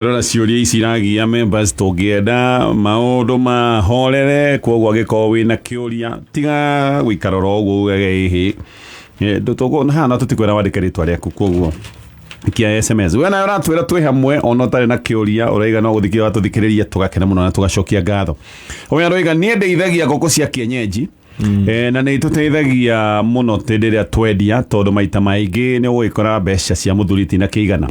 Rora ciũria ici iragia members tũngĩenda maũndũ mahorere, koguo angĩkorwo wĩna kĩũria tiga gũikara oro ũguo ugage ĩhĩ. Haha no tũtikwĩra wandĩke rĩtwa rĩaku, koguo ikia SMS. We nawe ũratwĩra twĩ hamwe ona ũtarĩ na kĩũria, ũraiga no gũthikĩrĩria watũthikĩrĩria, tũgakena mũno na tũgacokia ngatho. Ũyũ aroiga niĩ ndeithagia ngũkũ cia kienyeji. Na nä itũteithagia mũno hĩndĩ ĩrĩa twendia, tondũ maita maingĩ nĩ ũgũgĩkora mbeca cia mũthuri itinakĩigana.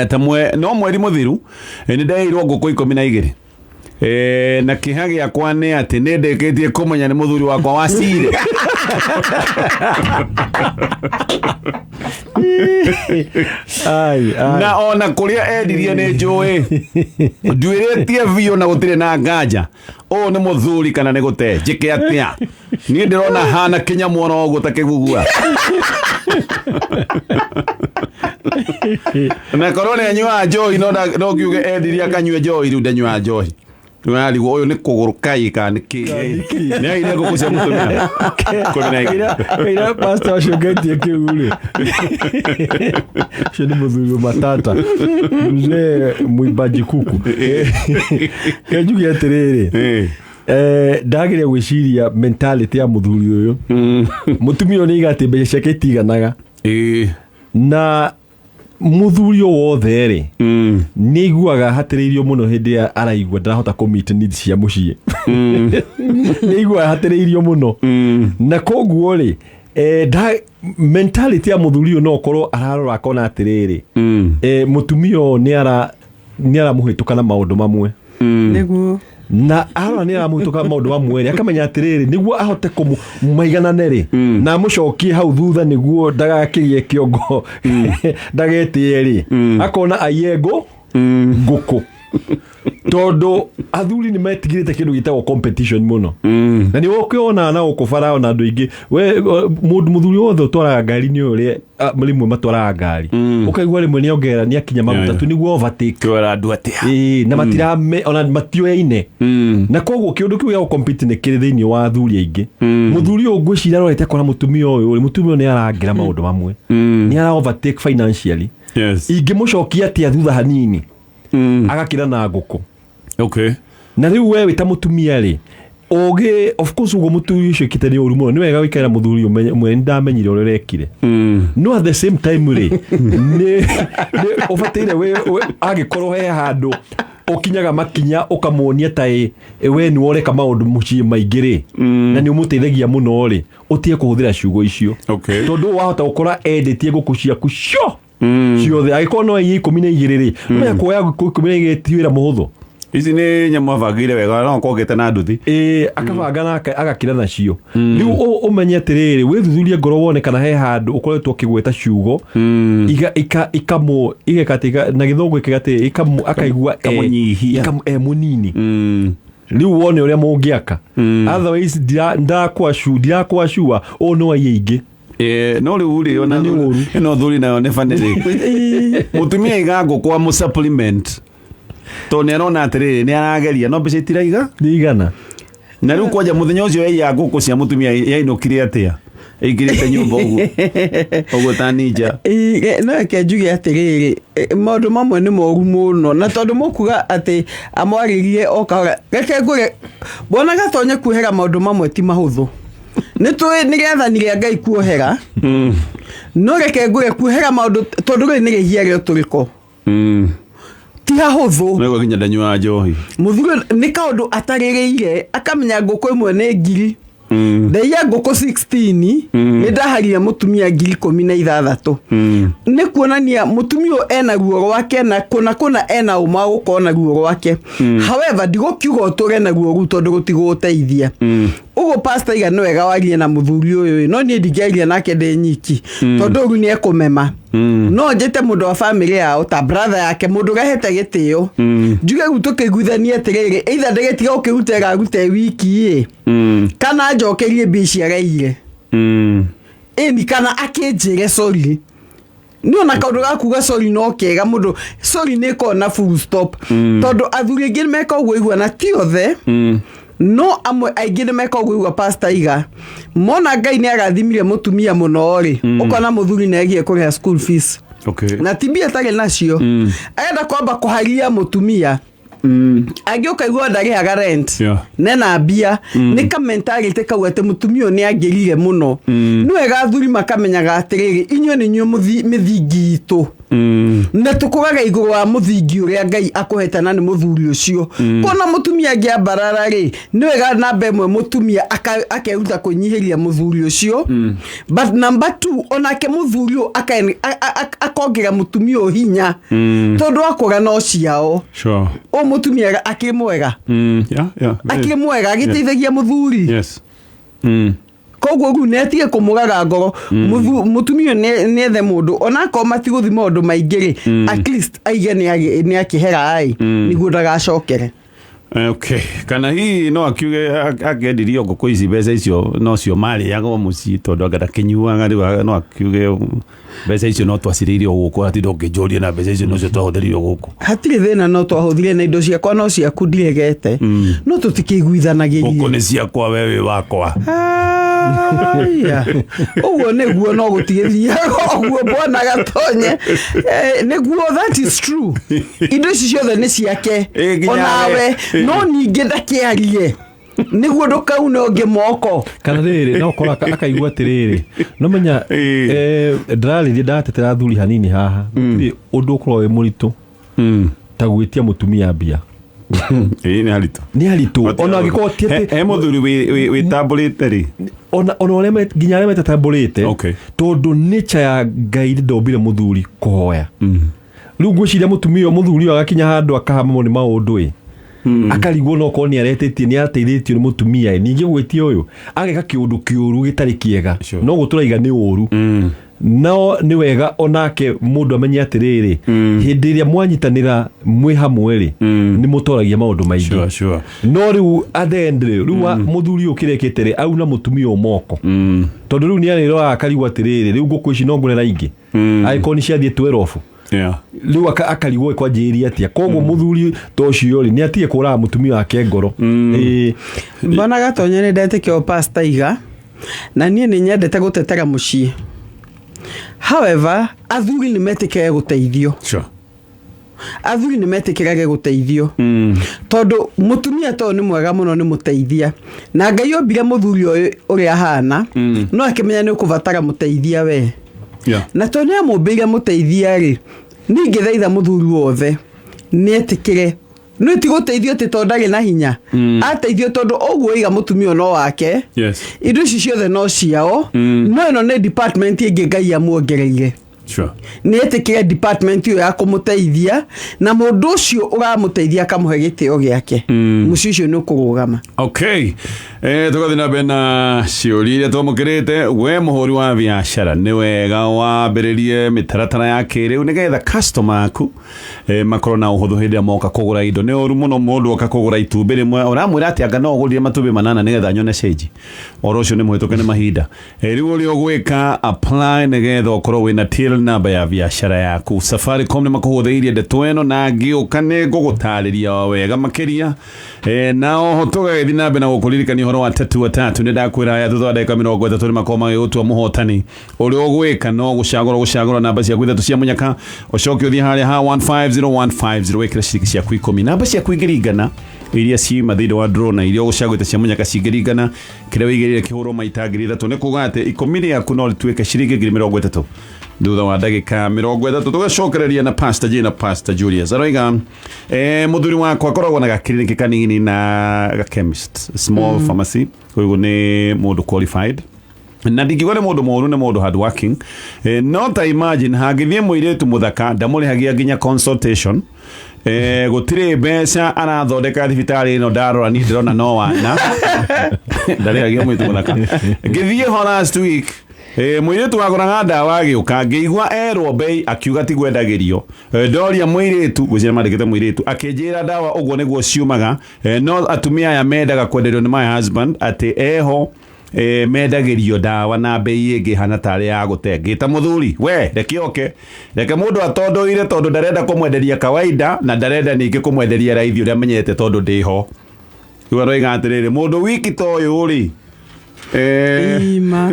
Ta mwe, no mweri mũthiru nĩ ndeirwo ngũkũ 12. Na kĩha gĩakwa nĩ atĩ nĩ ndĩkĩtie kũmenya nĩ mũthuri wakwa wa cire. Ai, ai. Na ona kũrĩa endirie nĩ njũĩ nduĩrĩtie biũ na gũtirĩ na nganja ũyũ nĩ mũthuri kana nĩ gũte njĩke atĩa. Niĩ ndĩrona hana kĩnyamũ ona ũguo ta kĩgugua, na korwo nĩ anyuaga njohi no ngiuge endirie akanyue njohi. Rĩu ndanyuaga njohi, nĩwarigwo ũyũ nĩ kũgũrũ kai kana nĩ kĩ nĩ aire ngũkũ cia mũtumia 12. Kaira pastor ũcio ngetie kĩu rĩ, ũcio nĩ mũthuri matata, mzee mwimbaji kuku. Kenjuge atĩrĩrĩ, ndageria gwĩciria mentality ya mũthuri ũyũ. Mũtumia ũyũ nĩ aiga atĩ mbeca ciake itiganaga, na mũthuri o wothe rĩ, nĩ aiguaga hatĩrĩirio mũno hĩndĩ ĩrĩa araigua ndarahota kũ meet needs cia mũciĩ. Nĩ aiguaga hatĩrĩirio mũno, na koguo rĩ, mentality ya mũthuri ũyũ no ũkorwo ararora akona atĩrĩrĩ, mũtumia ũyũ nĩ aramũhĩtũka na maũndũ mamwe. Na arora nĩ aramũhĩtũka maũndũ mamwe rĩ, akamenya atĩrĩrĩ, nĩguo ahote kũmũ maiganane rĩ, na amũcokie hau thutha nĩguo ndagakĩgĩe kĩongo, ndagetĩe rĩ, akona aiye ngũkũ, tondũ athuri nĩ metigĩrĩte kĩndũ gĩtagwo competition mũno. Na nĩ ũkĩonaga na gũkũ bara ona andũ aingĩ, we mũndũ mũthuri wothe ũtwaraga ngari nĩ ũrĩa rĩmwe matwaraga ngari, ũkaigua rĩmwe nĩ ongerera, nĩ akinya maguta tu nĩguo overtake. Kĩwera andũ atĩa? Ĩĩ, na matirame ona matioyaine, na koguo kĩũndũ kĩu gĩa gũcompete nĩ kĩrĩ thĩinĩ wa athuri aingĩ. Mũthuri ũyũ ngwĩciria arorete akona mũtumia ũyũ rĩ, mũtumia ũyũ nĩ arangĩra maũndũ mamwe, nĩ ara overtake financially. Ingĩmũcokia atĩa thutha hanini agakĩra na ngũkũ? Na rĩu we wĩ ta mũtumia rĩ, ũgĩ of course ũguo mũthuri ũcio ĩkĩte nĩ ũru mũno. Nĩ wega gũikara mũthuri ũmenye mwene ndamenyire ũrĩa ũrekire, no at the same time rĩ, nĩ ũbataire we angĩkorwo he handũ ũkinyaga makinya ũkamuonia ta ĩ we nĩ woreka maũndũ mũciĩ maingĩ rĩ, na nĩ ũmũteithagia mũno rĩ, ũtige kũhũthĩra ciugo icio, tondũ wahota gũkora endetie ngũkũ ciaku cio ciothe. Angĩkorwo no aiye 12 rĩ, menya kuoya ngũkũ 12 ti wĩra mũhũthũ. Ici nĩ nyamũ abangĩire wega, no kongete na nduthi. Ĩĩ, akabanga na agakĩra nacio. Rĩu ũmenye atĩrĩrĩ, wĩthuthurie ngoro wone kana he handũ ũkoretwo ũkĩgweta ciugo ikamũ igeka atĩ na gĩthũngũ ĩkega atĩ ikamu akaigua Ikamũnyihia. E mũnini. Rĩu wone ũrĩa mũngĩaka, otherwise ndirakwa cua ũũ no aiye ingĩ. No rĩu rĩ, ona Na nĩ ũru. Ĩno thuri nayo nĩ banĩrĩ mũtumia aiga ngũkũ amũ supplement, tondũ nĩ arona atĩrĩrĩ, nĩ arageria no mbeca itiraiga. Nĩ igana. Na rĩu kwanja mũthenya ũcio yaiya ngũkũ cia mũtumia yainũkire atĩa ĩingĩrĩte nyũmba ũguo ũguo ta ninja? No reke njuge atĩrĩrĩ, maũndũ mamwe nĩ moru mũno, na tondũ mũkuga atĩ amwarĩrie o kahora, reke ngũre bwana Gatonye, kuohera maũndũ mamwe ti mahũthũ. Nĩ tũĩ nĩ rĩathani rĩa Ngai kuohera, no reke ngũre kuohera maũndũ, tondũ rĩrĩ nĩ rĩhia rĩa ũtũrĩko, ti hahũthũ. Nĩguo nginya ndanyuaga njohi. Mũthuri nĩ kaũndũ atarĩrĩire, akamenya ngũkũ ĩmwe nĩ ngiri, ndaiya ngũkũ 16, nĩ ndaharire mũtumia 16,000. Nĩ kuonania mũtumia ũyũ ena ruo rwake, na kũna kũna ena ũma wa gũkorwo na ruo rwake. However, ndigũkiuga ũtũre na ruo rũu, tondũ rũtigũgũteithia. Ũguo pastor iga nĩ wega warie na mũthuri ũyũ ĩ, no niĩ ndingĩaria nake ndĩ nyiki, tondũ ũru nĩ ekũmema. No njĩte mũndũ wa famĩlĩ yao ta brother yake, mũndũ ũrehete gĩtĩo, njuge rĩu tũkĩiguithanie atĩrĩrĩ, either ndĩgĩtiga ũkĩruta ĩraruta wiki ĩ, kana njokerie mbia ici araiyire, ĩni kana akĩnjĩre sorry. Nĩ ona kaũndũ ga kuga sorry no kega mũndũ, sorry nĩ ĩkoragwo na full stop, tondũ athuri aingĩ nĩ meka ũguo igua, na ti othe, no amwe aingĩ nĩ meka ũguo igua. Pastor iga mona Ngai nĩ arathimire mũtumia mũno rĩ, ũkona mũthuri nĩ agiye kũrĩha school fees. Okay. Na ti mbia atarĩ nacio, arenda kwamba kũharia mũtumia angĩũka igua ndarĩhaga rent. Nena mbia nĩ ka mentality kau atĩ mũtumia ũyũ nĩ angĩrire mũno. Nĩ wega athuri makamenyaga atĩrĩrĩ, inyuĩ nĩ inyuĩ mĩthingi itũ na tũkũraga igũrũ wa mũthingi ũrĩa Ngai akũhete na nĩ mũthuri ũcio. Kona mũtumia angĩambarara rĩ, nĩ wega namba ĩmwe mũtumia akeruta kwĩnyihĩria mũthuri ũcio, but number two, onake mũthuri ũyũ akongerera mũtumia ũyũ hinya tondũ akũra no ciao. Ũyũ mũtumia akĩrĩ mwega. Akĩrĩ mwega agĩteithagia mũthuri. Koguo rĩu nĩ atige kũmũraga ngoro. Mũtumia ũyũ nĩ ethe mũndũ onakorwo matigũthi maũndũ maingĩ rĩ, at least aige nĩ akĩhera ĩ nĩguo ndagacokere. Okay, kana hihi no akiuge akendirio ngũkũ ici, mbeca icio nocio marĩaga o mũciĩ tondũ anga ndakĩnyuaga rĩu, no akiuge mbeca icio no twacirĩire o gũkũ, hatirĩ ũngĩnjũria na mbeca icio nocio twahũthĩrire o gũkũ. Hatirĩ thĩna, no twahũthire na indo ciakwa no ciaku ndiregete, no Ngũkũ tũtikĩiguithanagĩrie. Nĩ ciakwa, we wĩ wakwa. Aya. Ũguo nĩguo no gũtigĩthiaga ũguo, bwana Gatonye. Nĩguo, that is true, indo ici ciothe nĩ ciake. Nginya onawe we. No ningĩ ndakĩarie nĩguo ndũkaune ũngĩ moko. Kana rĩrĩ, no korwo akaigua atĩrĩrĩ, no menya ndĩrarĩria ndatetera athuri hanini haha, gũtirĩ ũndũ ũkorwo wĩ mũritũ ta gwĩtia mũtumia mbia. Ĩĩ, nĩ haritũ. Nĩ haritũ ona angĩkorwo ti atĩ He mũthuri wĩtambũrĩte rĩ. Ona ũrĩa nginya arĩa metatambũrĩte, tondũ nature ya Ngai ndombire mũthuri kũhoya. Rĩu ngwĩciria mũtumia ũyũ, mũthuri ũyũ agakinya handũ akahamwo nĩ maũndũ ĩ, akarigwo no korwo nĩ aretĩtie nĩ ateithĩtio nĩ mũtumia ĩ, ningĩ gwĩtia ũyũ ageka kĩũndũ kĩũru gĩtarĩ kĩega. No gũtũraiga nĩ ũru, no nĩ wega onake mũndũ amenye atĩrĩrĩ, hĩndĩ ĩrĩa mwanyitanĩra mwĩ hamwe rĩ, nĩ mũtoragia maũndũ maingĩ. No rĩu at the end rĩ, rĩu mũthuri ũyũ kĩrĩa rĩ auna mũtumia ũyũ moko, tondũ rĩu nĩ arĩroraga akarigwo atĩrĩrĩ, rĩu ngũkũ ici no ngũre na ingĩ angĩkorwo nĩ ciathiĩ 12. Rĩu akarigwo kwanjĩrĩria atĩa, koguo mũthuri ta ũcio rĩ, nĩ atige kũraga mũtumia wake ngoro. Ĩĩ. Mbona Gatonye, nĩ ndetĩkia o pastor iga na niĩ nĩ nyendete gũtetera mũciĩ, however athuri nĩ metĩkĩre gũteithio. Athuri nĩ metĩkĩrage gũteithio tondũ mũtumia to nĩ mwega mũno, nĩ mũteithia, na Ngai ombire mũthuri ũyũ ũrĩa ahana no akĩmenya nĩ ũkũbatara mũteithia we. Na tondũ nĩ amũmbĩire mũteithia rĩ, ningĩ thaitha mũthuri wothe nĩ etĩkĩre nĩ ti gũteithio atĩ tondũ ndarĩ na hinya, ateithio tondũ ũguo iga mũtumia ũyũ no wake. Indo ici ciothe no ciao, no ĩno nĩ department ĩngĩ Ngai amuongereire. Nĩ etĩkĩre department ĩyo ya kũmũteithia, na mũndũ ũcio ũramũteithia akamũhe gĩtĩo gĩake, mũciĩ ũcio nĩ ũkũrũgama. Okay, tũgathiĩ na mbere na ciũria iria twamũkĩrĩte. We mũhũri wa biacara, nĩ wega wambĩrĩrie mĩtaratara ya kĩrĩu nĩgetha customer aku makorwo na ũhũthũ hĩndĩ ĩrĩa moka kũgũra indo. Nĩ ũru mũno mũndũ oka kũgũra itumbĩ rĩmwe ũramwĩra atĩ anga no ũgũrire matumbĩ manana nĩgetha nyone cenji. Oro ũcio nĩ mũhĩtũke nĩ mahinda. Rĩu ũrĩa ũgwĩka, apply nĩgetha ũkorwo wĩna till number ya biacara yaku. Safaricom nĩ makũhũthĩirie ndeto ĩno na ngĩũka nĩ ngũgũtarĩria o wega makĩria. Na oho tũgagĩthiĩ na mbere na gũkũririkania ũhoro wa tatu watatu. Nĩ ndakwĩra aya thutha wa ndagĩka 30 nĩ makorwo magĩgũtua mũhotani. Ũrĩa ũgwĩka no gũcagũra namba ciaku ithatũ cia mũnyaka, ũcoke ũthiĩ harĩa ha 150150 wĩkĩre ciringi ciaku 10. Namba ciaku ingĩringana iria ciuma thĩinĩ wa draw na iria ũgũcagũrĩte cia mũnyaka cingĩringana, kĩrĩa wĩigĩrĩire kĩhũrwo maita 3000, nĩ kuga atĩ 10 rĩaku no rĩtuĩke ciringi 30,000 thutha wa ndagĩka 30. Tũgacokereria na Pastor J na Pastor Julius. Aroiga mũthuri wakwa akoragwo na gakiriniki kanini na ga chemist, small pharmacy, koguo nĩ mũndũ qualified na ndingiuga nĩ mũndũ mũũru, nĩ mũndũ hard working. No ta imagine hangĩthiĩ mũirĩtu mũthaka ndamũrĩhagia nginya consultation. Gũtirĩ mbeca arathondeka thibitarĩ ĩno, ndarora niĩ ndĩrona no wana ndarĩhagia mũirĩtu mũthaka. Ngĩthiĩ ho last week, mũirĩtu wagũraga ndawa agĩũka, ngĩigua erwo bei, akiuga ti gwendagĩrio. Ndoria mũirĩtu, gwĩciria mandĩkĩte mũirĩtu, akĩnjĩra ndawa ũguo nĩguo ciumaga. No atumia aya mendaga kwenderio nĩ my husband atĩ eho mendagĩrio ndawa na bei ĩngĩ hana tarĩ ya gũte. Ngĩta mũthuri, we reke oke, reke mũndũ atondoire tondũ ndarenda kũmwenderia kawaida na ndarenda ningĩ kũmwenderia raithi ũrĩa amenyete tondũ ndĩho. Rĩu aroiga atĩrĩrĩ, mũndũ wiki ta ũyũ rĩ Ima.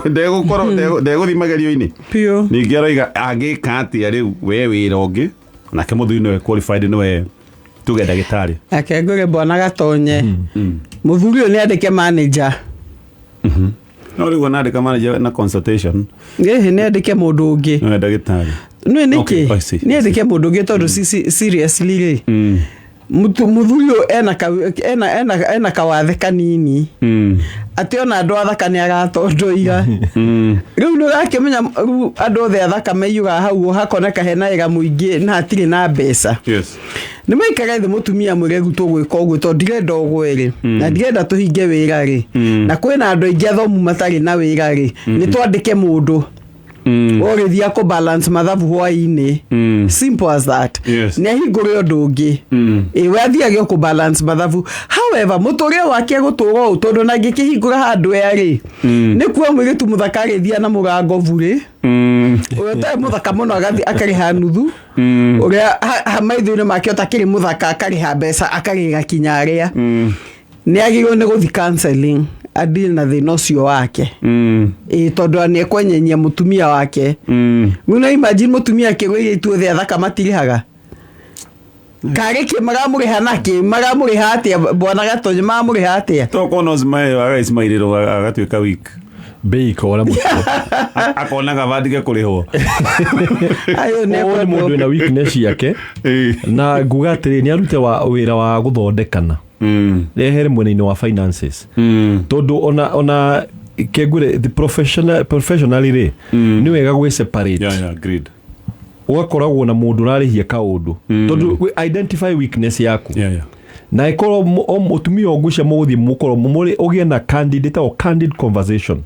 Ndegũkorwo ndegũthiĩ magerio-inĩ. Piũ. Ningĩ aroiga angĩka atĩa rĩu we wĩra ũngĩ, nake mũthuri nĩwe qualified, nĩwe tuge ndagĩtarĩ. Ake ngũre bwana Gatonye, mũthuri ũyũ nĩ andĩke manager. No rĩu anandĩka manager na consultation. Ĩhĩ, nĩ andĩke mũndũ ũngĩ. Nĩwe ndagĩtarĩ. Nĩ Okay, nĩkĩ I see, nĩ andĩke mũndũ ũngĩ tondũ seriously rĩ, mũthuri ũyũ ena kawathe kanini atĩ ona andũ athaka nĩ aratondoira. Rĩu nĩ ũrakĩmenya rĩu andũ othe athaka maiyũraga hau, hakoneka hena wĩra mũingĩ na hatirĩ na mbeca. Nĩ maikare thĩ, mũtumia mwĩre tũgwĩka ũguo tondũ ndirenda ũgwe rĩ, na ndirenda tũhinge wĩra rĩ, na kwĩna andũ aingĩ athomu matarĩ na wĩra rĩ, nĩ twandĩke mũndũ ũgĩthiĩ kũ balance mathabu hwaĩ-inĩ. Simple as that. Nĩ ahingũre ũndũ ũngĩ. Ĩ we athiage o kũ balance mathabu. However, mũtũrĩre wake gũtũra ũũ tondũ na angĩkĩhingũra handũ ea rĩ, nĩ kuo mũirĩtu mũthaka agĩthiĩ na mũrango burĩ, ũrĩa ũtarĩ mũthaka mũno agathiĩ akarĩha nuthu, ũrĩa maitho-inĩ make ũtakĩrĩ mũthaka akarĩha mbeca akarĩra kinya arĩa nĩ agĩrĩirwo nĩ gũthiĩ counseling adeal na thĩna ũcio wake. Ĩ tondũ nĩ ekwenyenyia mũtumia wake. Rĩu no imagine mũtumia akĩrwo airĩtu othe athaka matirĩhaga, karĩ kĩ maramũrĩha nakĩ, maramũrĩha atĩa, bwana Gatonye, maramũrĩha atĩa? Tokorwo no smile agaismairĩrwo agatuĩka weak. Mbei ikora mũtwe. Akonaga bandige kũrĩhwo. Ayo nĩ Ũyũ nĩ mũndũ wĩna weakness yake, na nguga atĩrĩ, nĩ arute wa wĩra wa gũthondekana, rehere mwena-inĩ wa finances, tondũ ona kengwĩre the professionally rĩ, nĩ wega gwĩ separate. Yeah, agreed. Ũgakoragwo na mũndũ ũrarĩhia kaũndũ, tondũ identify weakness yaku. Na ĩkorwo o mũtumia ũngũcia mũgũthiĩ mũkorwo mũrĩ ũgĩe na candid, ĩtagwo candid conversation.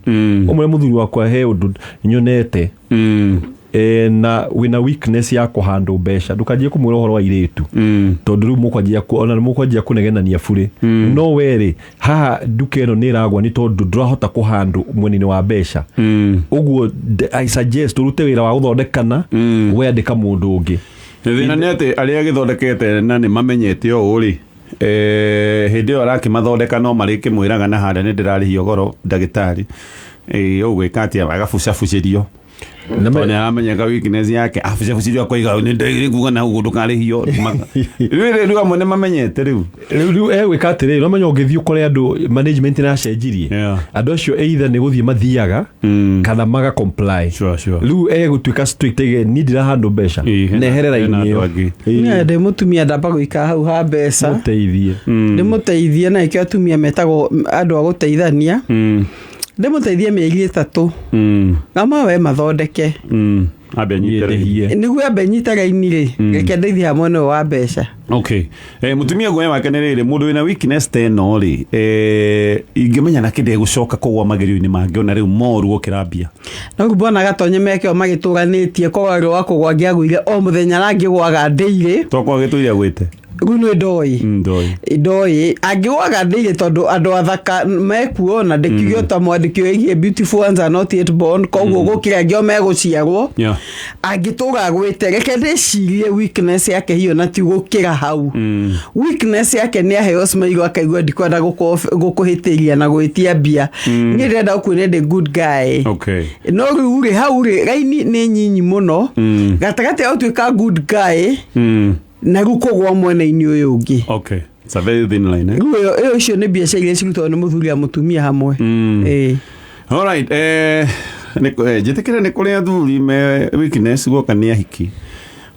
Ũmwe, mũthuri wakwa, he ũndũ nyonete na wĩna weakness ya kũhandũ mbeca. Ndũkanjie kũmwĩra ũhoro wa irĩtu, tondũ rĩu mũkwanjia ona mũkwanjia kũnegenania burĩ. No werĩ haha nduka ĩno nĩ ĩragwa nĩ tondũ ndũrahota kũhandũ mwena-inĩ wa mbeca. Ũguo I suggest ũrute wĩra wa gũthondekana, we andĩka mũndũ ũngĩ. Thĩna nĩ atĩ arĩa agĩthondekete na nĩ mamenyete ũũ rĩ, hĩndĩ ĩyo arakĩmathondeka no marĩkĩmwĩraga na harĩa nĩ ndĩrarĩhio goro ndagĩtarĩ. Ũgwĩka atĩa agabucabucĩrio Na tondũ nĩ aramenyeka weakness yake, abucabucĩrio akoiga nĩ nguga na ũguo ndũkarĩhio. Rĩu amwe nĩ mamenyete rĩu. Rĩu egwĩka atĩrĩrĩ, no menya ũngĩthiĩ ũkore andũ management ĩracenjirie, andũ acio either nĩ gũthiĩ mathiaga kana maga comply. Sure. Rĩu egũtuĩka strict aige niĩ ndirahandũ mbeca. Ĩĩ, neherera hena raini andũ ĩyo. angĩ. Ĩĩ, Ndĩ mũtumia ndamba gũikara hau ha mbeca. Mũteithie. Ndĩmũteithie, na ĩkĩo atumia metagwo andũ a gũteithania. Ndĩmũteithie mĩeri 3 gama we mathondeke. Ambe anyite raini. Nyendehie. Nĩguo ambe nyite raini rĩ, reke ndeithie hamwe ũyũ wa mbeca. Okay, mutumia guoya wake nĩ rĩrĩ, mũndũ wĩna weakness ta ĩno rĩ, ingĩmenya nakĩ ndegũcoka kũgwa magerio-inĩ mangĩ ona rĩu moru gũkĩra mbia? No rĩu bwana Gatonye meke o magĩtũranĩtie kwarĩ wa kũgwa angĩagũire o mũthenya na angĩgwaga ndĩirĩ. Tokorwo gĩtũire gwĩte. Rĩu nĩ ndoĩ. Ndoĩ. Ndoĩ angĩgwaga ndĩirĩ tondũ andũ athaka mekuo na ndĩkiuge ta mwandĩki wĩgiĩ beautiful ones are not yet born, koguo gũkĩra angĩ o megũciarwo. Angĩtũra gwĩte, reke ndĩcirie weakness yake hiyo na ti gũkĩra hau. Weakness yake nĩ aheo smile akaigua ndikwenda gũkũhĩtĩria na gwĩtia mbia, niĩ ndĩrenda gũkuonia ndĩ good guy. No rĩu rĩ, hau rĩ raini nĩ nyinyi mũno gatagatĩ ga gũtuĩka good guy na rĩu kũgwa mwena-inĩ ũyũ ũngĩ. Okay, it's a very thin line, eh? Rĩu ĩyo icio nĩ mbiacara iria cirutagwo nĩ mũthuri na mũtumia hamwe. Ĩĩ. Alright, njĩtĩkĩre nĩ kũrĩ athuri me weakness guoka nĩ ahiki,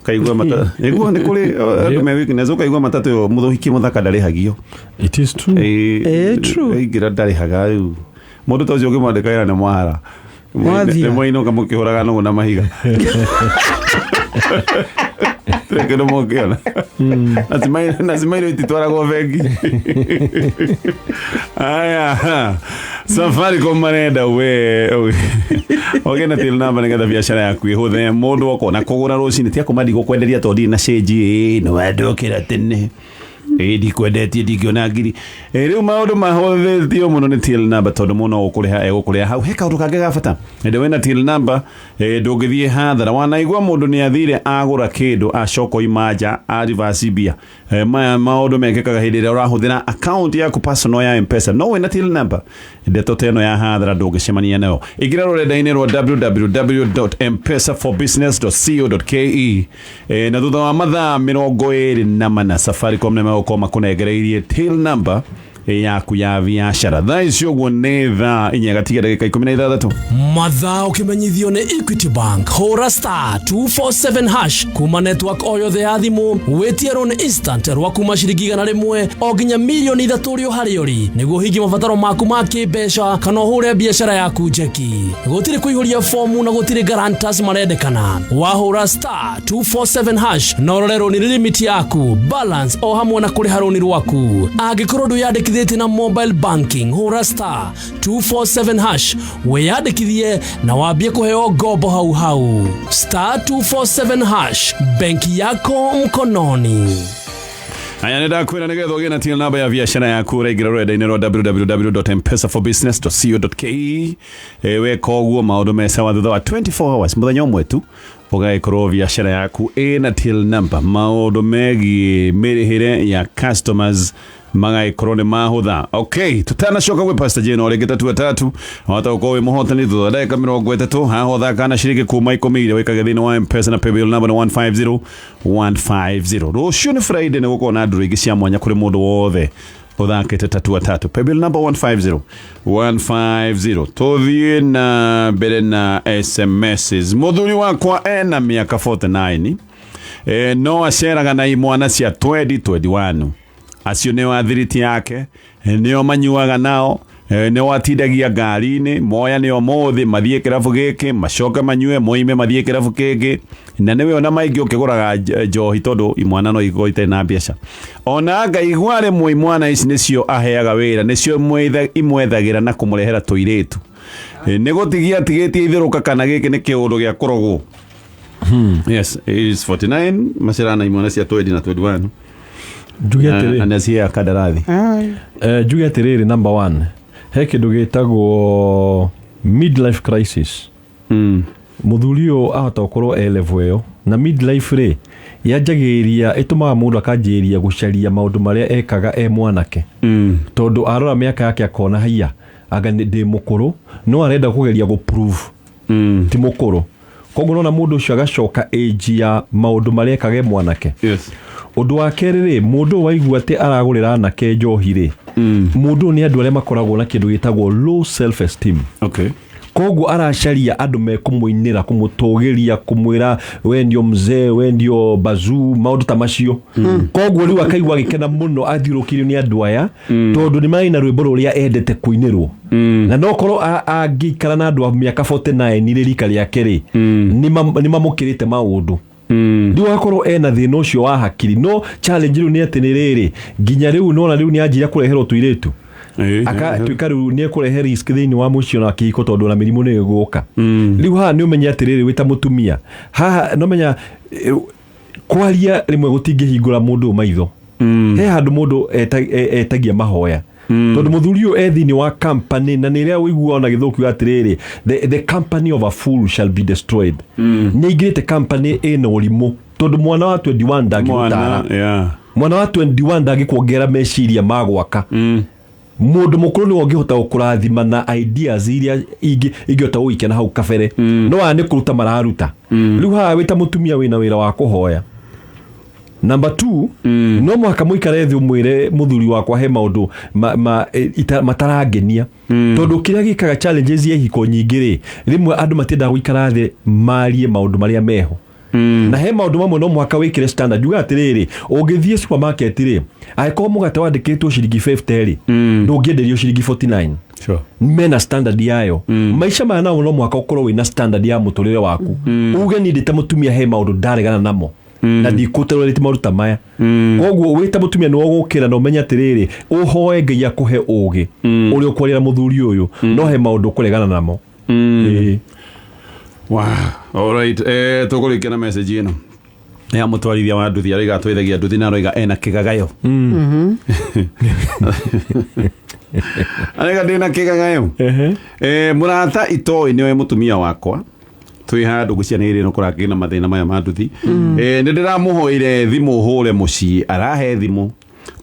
ũkaigua mata nĩguo nĩ kũrĩ andũ me weakness, ũkaigua matatũ ĩyo mũthũhiki mũthaka ndarĩhagio. It is true. True. Aingĩra ndarĩhaga. Rĩu mũndũ ta ũcio ũngĩmwandĩka wĩra nĩ mwahara. Mwathira. Nĩ mwainũka mũkĩhũraga nũgũ na mahiga tirĩ kĩndũ mũngĩona. Na cimairũ ititwaragwo bengi. Aya, Safaricom marenda we ũgĩe na till number nĩgetha biacara yaku ĩhũthe. Mũndũ okona kũgũra rũcinĩ tia kũma ndigũkwenderia tondũ ndirĩ na cĩnji. Ĩ nĩ wandũkĩra tene. Ĩ ndikwendetie ndingĩona ngiri. Ĩ rĩu maũndũ mahũthĩtio mũno nĩ till number tondũ mũno ũkũrĩha egũkũrĩha hau. He kaũndũ kangĩ ga bata, hĩndĩ wĩna till number ndũngĩthiĩ hathara. Wanaigua mũndũ nĩ athire agũra kĩndũ acoka oima nja a reverse mbia. Maya maũndũ mekĩkaga hĩndĩ ĩrĩa ũrahũthĩra account yaku personal ya M-Pesa, no wĩna till number ndeto ta ĩno ya hathara ndũngĩcemania nayo. Ingĩra rũrenda-inĩ rwa www.mpesaforbusiness.co.ke na thutha wa mathaa 24 Safaricom nĩ megũkorwo makũnengereirie till number yaku ya biacara. Thaa ici ũguo nĩ thaa 4 gatiga ndagĩka 16. Mathaa ũkĩmenyithio nĩ Equity Bank. Hũra star 247 hash kuma network o yothe ya thimũ, wĩtie loan instant rwa kuma ciringi 100 o nginya 3 million ũrĩ o harĩa ũrĩ, nĩguo ũhingie mabataro maku ma kĩmbeca kana ũhũre biacara yaku njeki. Gũtirĩ kũihũria fomu na gũtirĩ guarantors marendekana. Wahũra star 247 hash na ũrore rũni limit yaku, balance o hamwe na kũrĩha rũni rwaku. Angĩkorwo ndwĩyandĩkithĩtie na mobile banking, hũra star 247 hash wĩyandĩkithie na wambie kũheo ngombo hau hau. Star 247 hash, benki yako mkononi. Aya, nĩ ndakwĩra nĩgetha ũgĩe na till number ya biacara yaku ũraingĩra rũrenda-inĩ rwa www.mpesaforbusiness.co.ke. Weka ũguo maũndũ me sawa, thutha wa 24 hours, mũthenya ũmwe tu, ũgagĩkorwo biacara yaku ĩna till number. Maũndũ megiĩ mĩrĩhĩre ya customers magagĩkorwo nĩ mahũtha. Okay, tutanacoka gwĩ Pastor Jane o rĩngĩ, tatua tatu wahota gũkorwo wĩ mũhotani thutha wa ndagĩka 30. Haha ũthaka na ciringi kuma 10 iria wĩkage thĩinĩ wa M-Pesa na paybill number nĩ 150 150. Rũciũ nĩ Friday, nĩ gũkorwo na ndũrũ ingĩ cia mwanya kũrĩ mũndũ wothe ũthakĩte tatua tatu, paybill number 150 150. Tũthiĩ na mbere na SMSs. Mũthuri wakwa ena mĩaka 49, no aceraga na imwana cia 2021. Acio nĩo athiriti yake, nĩo manyuaga nao, nĩo atindagia ngari-inĩ. Moya nĩo mũthĩ mathiĩ kĩrabu gĩkĩ, macoke manyue, moime mathiĩ kĩrabu kĩngĩ, na nĩwe ona maingĩ ũkĩgũraga njohi tondũ imwana no ikorwo itarĩ na mbeca. Ona ngaigua rĩmwe imwana ici nĩcio aheaga wĩra, nĩcio imwethagĩra na kũmũrehera tũirĩtu. Nĩ gũtigia atigĩtie itherũka kana gĩkĩ nĩ kĩũndũ gĩa kũrogwo? Yes, he is 49, macerana imwana cia 20 na 21. Njuge atĩrĩ. Na nĩaciheaga kandarathi. Njuge atĩrĩrĩ, number one, he kĩndũ gĩtagwo midlife crisis. Mũthuri ũyũ ahota gũkorwo e level ĩyo, na midlife rĩ yanjagĩrĩria, ĩtũmaga mũndũ akanjĩrĩria gũcaria maũndũ marĩa ekaga e mwanake, tondũ arora mĩaka yake akona haiya anga ndĩ mũkũrũ, no arenda kũgeria gũ prove ti mũkũrũ. Koguo nona mũndũ ũcio agacoka age ya maũndũ marĩa ekaga e mwanake. Ũndũ wa kerĩ rĩ, mũndũ ũyũ waigua atĩ aragũrĩra anake njohi rĩ, mũndũ ũyũ nĩ andũ arĩa makoragwo na kĩndũ gĩtagwo low self esteem. Koguo aracaria andũ mekũmũinĩra, kũmũtũgĩria, kũmwĩra we ndio mzee, we ndio bazuu, maũndũ ta macio. Koguo rĩu akaigua agĩkena mũno athiũrũkĩirio nĩ andũ aya, tondũ nĩ maraina rwĩmbo rũrĩa endete kũinĩrwo. Na no korwo angĩikara na andũ a mĩaka 49 rĩ, rika rĩake rĩ, nĩ mamũkĩrĩte maũndũ. Rĩu agakorwo ena thĩna ũcio wa hakiri. No challenge rĩu nĩ atĩ nĩ rĩrĩ, nginya rĩu nona rĩu nĩ anjia kũreherwo tũirĩtu, akatuĩka rĩu nĩ ekũrehe risk thĩinĩ wa mũciĩ na kĩhiko, tondũ ona mĩrimũ nĩ ĩgũka. Rĩu haha nĩ ũmenye atĩrĩrĩ, wĩ ta mũtumia haha no menya kwaria rĩmwe gũtingĩhingũra mũndũ ũyũ maitho. He handũ mũndũ etagia mahoya, tondũ mũthuri ũyũ e thĩinĩ wa company, na nĩ ĩrĩa ũiguaga ona gĩthũku kiuga atĩrĩrĩ, the company of a fool shall be destroyed. Nĩ aingĩrĩte company ĩna ũrimũ, tondũ mwana wa 21 ndangĩgũtara. Mwana, yeah. Mwana wa 21 ndangĩkuongerera meciria ma gwaka. Mũndũ mũkũrũ nĩwe ũngĩhota gũkũrathima na ideas iria ingĩhota gũgĩkena hau kabere, no aya nĩ kũruta mararuta. Rĩu haha wĩ ta mũtumia wĩna wĩra wa kũhoya. Number two, no mũhaka mũikare thĩ ũmwĩre, mũthuri wakwa, he maũndũ matarangenia, tondũ kĩrĩa gĩkaga challenges ya ihiko nyingĩ rĩ, rĩmwe andũ matiendaga gũikara thĩ marie maũndũ marĩa meho. Na he maũndũ mamwe no mũhaka wĩkĩre standard, uga atĩrĩrĩ, ũngĩthiĩ supermarket rĩ, angĩkorwo mũgate wandĩkĩtwo ciringi 50 rĩ, ndũngĩenderio ciringi 49. Mena standard yayo. Maica maya nao no mũhaka ũkorwo wĩna standard ya mũtũrĩre waku, uge niĩ ndĩ ta mũtumia he maũndũ ndaregana namo na ndikũtolerate maũndũ ta maya. Koguo wĩ ta mũtumia nĩwe ũgũkĩra na ũmenye atĩrĩrĩ, ũhoe Ngai akũhe ũgĩ ũrĩa ũkwarĩra mũthuri ũyũ, no he maũndũ ũkũregana namo. Ĩĩ. Wow. All right. Tũkũrĩkia na message ĩno. Ya mũtwarithia wa nduthi aroiga atwarithagia nduthi na aroiga ena kĩgagayo. Aroiga ndĩna kĩgagayo. Mũrata itoĩ nĩwe mũtumia wakwa twĩ handũ ngwĩciria nĩ no kũrakĩgĩ na mathĩna maya ma nduthi. Nĩ ndĩramũhoire thimũ hũre mũciĩ, arahe thimũ,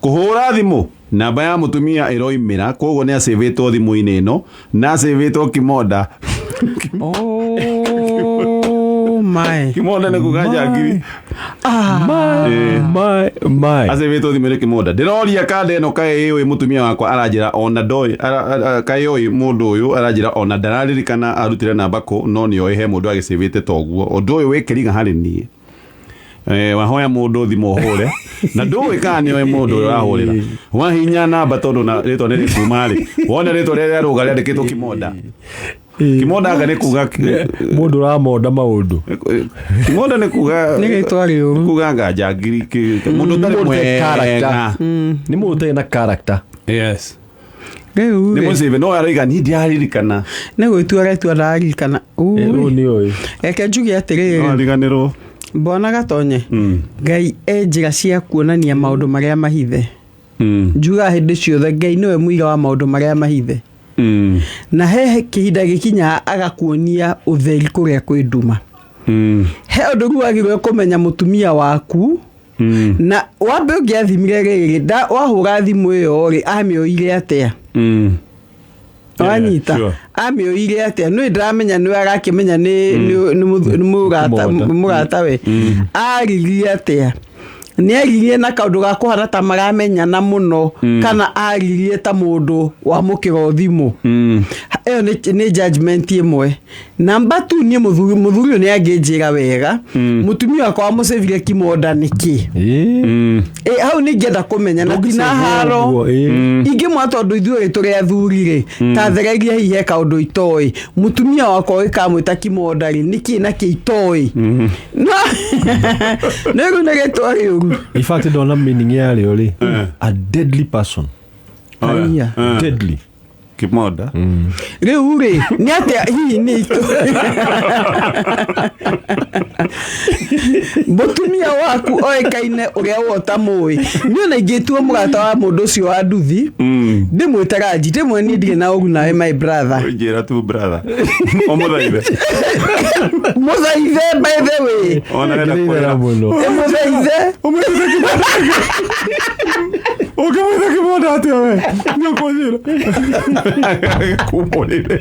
kũhũra thimũ namba ya mũtumia ĩroimĩra, koguo nĩ acĩvĩtwo thimũ-inĩ ĩno na acĩvĩtwo kĩmonda. Oh my. Kĩmonda nĩ kuga njangiri. My, my, my. Acĩvĩtwo thimũ-inĩ kĩmonda. Ndĩroria kanda ĩno kaĩ ĩũĩ mũtumia wakwa, aranjĩra ona ndoĩ kaĩ ũĩ mũndũ ũyũ, aranjĩra ona ndararirikana arutire namba kũ, no nĩoĩ he mũndũ agĩcĩvĩte toguo. Ũndũ ũyũ wĩkĩriga harĩ niĩ. Wahoya mũndũ thimũ ũhũre na ndũĩ kana nĩoĩ mũndũ ũyũ ũrahũrĩra, wahinya namba tondũ na rĩtwa nĩ rĩkuma rĩ, wona rĩtwa rĩrĩa rĩarũga rĩandĩkĩtwo kĩmonda. Kĩmonda anga nĩ kuga Mũndũ ũramonda maũndũ. Kĩmonda nĩ kuga Nĩ rĩtwa rĩũru. Kuga anga njangiri, mũndũ ũtarĩ Mũndũ ũtarĩ character. mwega. Nĩ mũndũ ũtarĩ na character. Yes. Rĩu Nĩ rĩ, mũcibe no aroiga niĩ ndiraririkana. Nĩ gwĩtua aretua ndaririkana. Ũyũ nĩ ũyũ. Reke njuge No atĩrĩrĩ, ariganĩrwo. mbona gatonye Ngai e njĩra cia kuonania maũndũ marĩa mahithe. Njugaga hĩndĩ ciothe Ngai nĩwe mũira wa maũndũ marĩa mahithe, na he kĩhinda gĩkinyaga agakuonia ũtheri kũrĩa kwĩ nduma. He ũndũ rĩu wagĩrĩirwo kũmenya mũtumia waku na wambe ũngĩathimire rĩrĩ wahũra thimũ ĩyo rĩ, amĩoire atĩa? Wanyita? Sure. Amĩoire atĩa? Nĩ ndĩramenya nĩ arakĩmenya nĩ mũrata. Kĩmonda. Mũrata we aririe atĩa? Nĩ aririe na kaũndũ ga kũhana ta maramenyana mũno, kana aririe ta mũndũ wamũkĩra thimũ? Ĩyo nĩ judgment ĩmwe. Namba tu niĩ mũthuri ũyũ nĩ angĩnjĩra wega mũtumia wakwa wamũcĩvire kĩmonda nĩkĩ. Ĩ, hau nĩ ingĩenda kũmenya na tina haro ingĩmwa, tondũ ithuĩ tũrĩ athuri rĩ, ta thereria hihi he kaũndũ itoĩ mũtumia wakwa ũgĩkamwĩta kĩmonda rĩ, nĩkĩ na kĩ itoĩ? No nĩ rĩu nĩ rĩtwa rĩũru. In fact, ndona meaning yarĩo rĩ, a deadly person. Haiya. Deadly. Kĩmonda. Rĩu rĩ, nĩ atĩa hihi nĩ itũ mũtumia waku oĩkaine ũrĩa wota mũĩ? Niĩ ona ingĩtua mũrata wa mũndũ ũcio wa nduthi, ndĩmwĩte ranji, ndĩmwe niĩ ndirĩ na ũru nawe, my brother. Njĩra tu brother, ũmũthaithe. Mũthaithe, by the way. Ona arenda Ngĩrĩra kũrĩra. mũno. Mũthaithe. Ũngĩmwĩta kĩmonda atĩa we? Nĩũkũnjĩra kumũrĩre.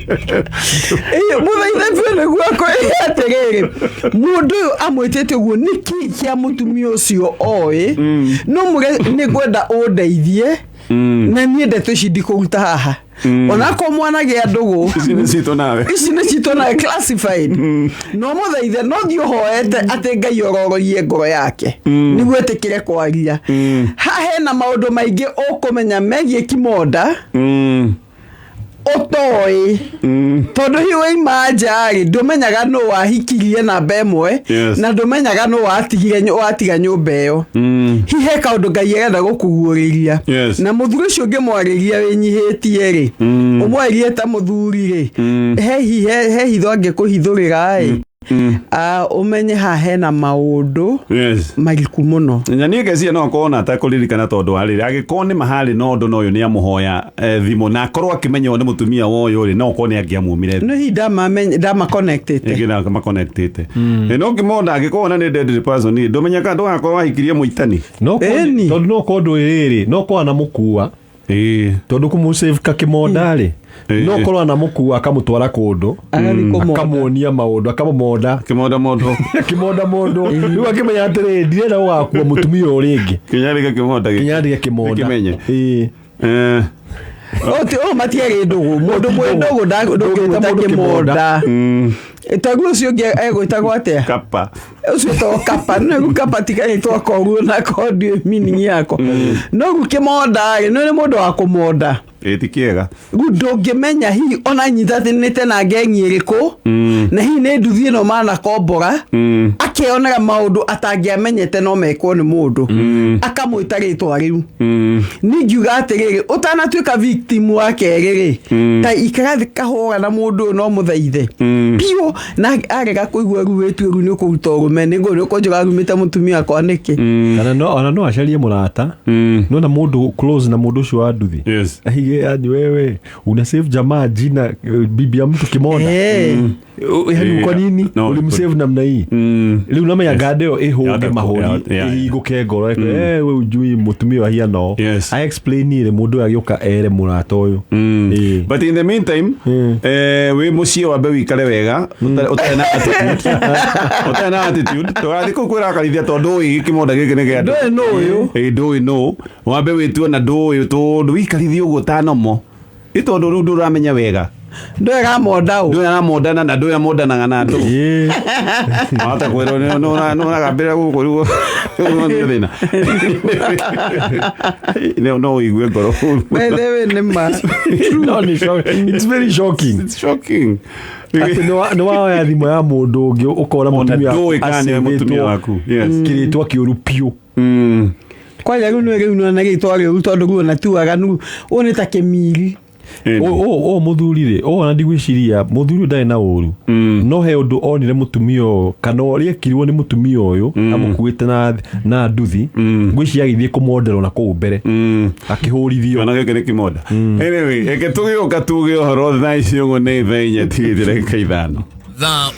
Ĩĩ, mũthaithe biũ nĩguo akwĩre atĩrĩrĩ, mũndũ ũyũ amwĩtĩte ũguo nĩkĩ kĩa mũtumia ũcio oĩ? No mũre nĩ ngwenda ũndeithie na niĩ ndeto ici ndikũruta haha onakorwo mwanagĩa ndũgũ. Ici nĩ citũ nawe. Ici nĩ citũ nawe, classified. No mũthaithe, no thiĩ ũhoete atĩ Ngai ororoie ngoro yake nĩguo ĩtĩkĩre kwaria. Ha hena maũndũ maingĩ ũkũmenya megiĩ kimonda ũtoĩ, tondũ hihi waima nja rĩ, ndũmenyaga nũ wahikirie namba ĩmwe na ndũmenyaga nũ watigire watiga nyũmba ĩyo. Hihi he kaũndũ Ngai arenda gũkuguũrĩria. Na mũthuri ũcio ũngĩmwarĩria wĩnyihĩtie rĩ, ũmwarĩrie ta mũthuri rĩ, he he hitho angĩkũhithũrĩra ĩ, ũmenye haha hena maũndũ mariku mũno. Na niĩ ngeciria no akorwo ona atakũririkana, tondũ wa rĩrĩ, angĩkorwo nĩ maharĩ na ũndũ na ũyũ nĩ amũhoya thimũ na akorwo akĩmenya ũyũ nĩ mũtumia wa ũyũ rĩ, no akorwo nĩ angĩamumire. Nĩ hihi ndamaconnectĩte. Ĩngĩ na maconnectĩte. No ngĩmona angĩkorwo ona nĩ deadly person ĩ, ndũmenya kana ndũgakorwo wahikirie mũitani. No Ĩni. tondũ no korwo ndũĩ rĩrĩ, no korwo anamũkua, tondũ kũmũsave kakĩmonda rĩ, no korwo anamũkua akamũtwara kũndũ, Agathiĩ kũmonda. akamuonia maũndũ, akamũmonda. Kĩmonda mũndũ. Akĩmonda mũndũ, rĩu akĩmenya atĩrĩrĩ, ndirenda gũgakua mũtumia ũyũ rĩngĩ. Kinya kĩmonda nginya ndige kĩmonda. Gĩkĩmenye. Ĩĩ. Ũyũ matiarĩ ndũgũ, mũndũ mwĩ ndũgũ ndũngĩmwĩta mũndũ kĩmonda. Taguo ũcio ũngĩ egwĩtagwo atĩa? Kapa. Ũcio to kapa no rĩu kapa tikarĩtwa koruo na kondio meaning yako, no rĩu kĩmonda rĩ, nĩ mũndũ wa kũmonda. Ĩ ti kĩega. Rĩu ndũngĩmenya hihi ona nyitanĩte na ngengi ĩrĩkũ, na hihi nĩ nduthi ĩno manakombora, akeonera maũndũ atangĩamenyete no mekwo nĩ mũndũ, akamwĩta rĩtwa rĩu. Ningiuga atĩrĩrĩ, ũtanatuĩka victim wa kerĩ rĩ, ta ikara thĩ kahũra na mũndũ ũyũ no mũthaithe biũ, na arega kũigua rĩu wĩtue rĩu nĩ ũkũruta ũrũme, nĩ ũkũnjũra rumĩte mũtumia wakwa nĩkĩ. Kana no ona no acarie mũrata nona mũndũ close na mũndũ ũcio wa nduthi. Yes. Ahige, yani wewe una save jamaa jina, bibi ya mtu kimonda. Yani kwa nini No, ulimsave namna hii? Rĩu namenya nganda ĩyo ĩhũnge mahũri, ĩhingũke ngoro, we ujui mũtumia ũyũ ahiana ũũ. Yes. A explain rĩ, mũndũ ũyũ agĩũka ere mũrata ũyũ. But in the meantime, wĩ mũciĩ wambe wikare wega, ũtarĩ na attitude, ũtarĩ na attitude, ndũgathiĩ kũu kwĩrakarithia tondũ ndũĩ kĩmonda gĩkĩ nĩ kĩa andũ. Ndũĩ nũ ũyũ. Ĩ, ndũĩ nũ, wambe wĩtue na ndũĩ, tondũ wikarithie ũguo tanomo, ĩ tondũ rĩu ndũramenya wega. Ndũĩ ramonda ũ. Ndũĩ aramondana na ndũĩ amondanaga na ndũ. Wahota kwĩrwo nĩ ũragambĩrĩra gũkũ rĩu nĩ thĩna. No ũigue ngoro. By the way, nĩ ma. No, it's very shocking. It's shocking. Atĩ nĩ waoya thimũ ya mũndũ ũngĩ ũkora Ona mũtumia ndũĩ kana nĩwe mũtumia acĩvĩtwo waku. Yes. kĩrĩtwa kĩũru biũ. Kwanja rĩu nĩ rĩu nĩ rĩtwa rĩũru, tondũ rĩu ona ti waganu, ũyũ nĩ ta kĩmiri. Ũ mũthuri rĩ, ũ ona ndigwĩciria mũthuri ũyũ ndarĩ na ũru, no he ũndũ onire mũtumia ũyũ kana ũrĩa ekirwo nĩ mũtumia ũyũ amũkuĩte na nduthi, ngwĩciria agĩthiĩ kũmonderwo na kũu mbere akĩhũrithio. Ona gĩkĩ nĩ kĩmonda. Anyway, reke tũgĩũka tuge ũhoro thaa ici ũguo nĩ thaa 4:05. Thaa.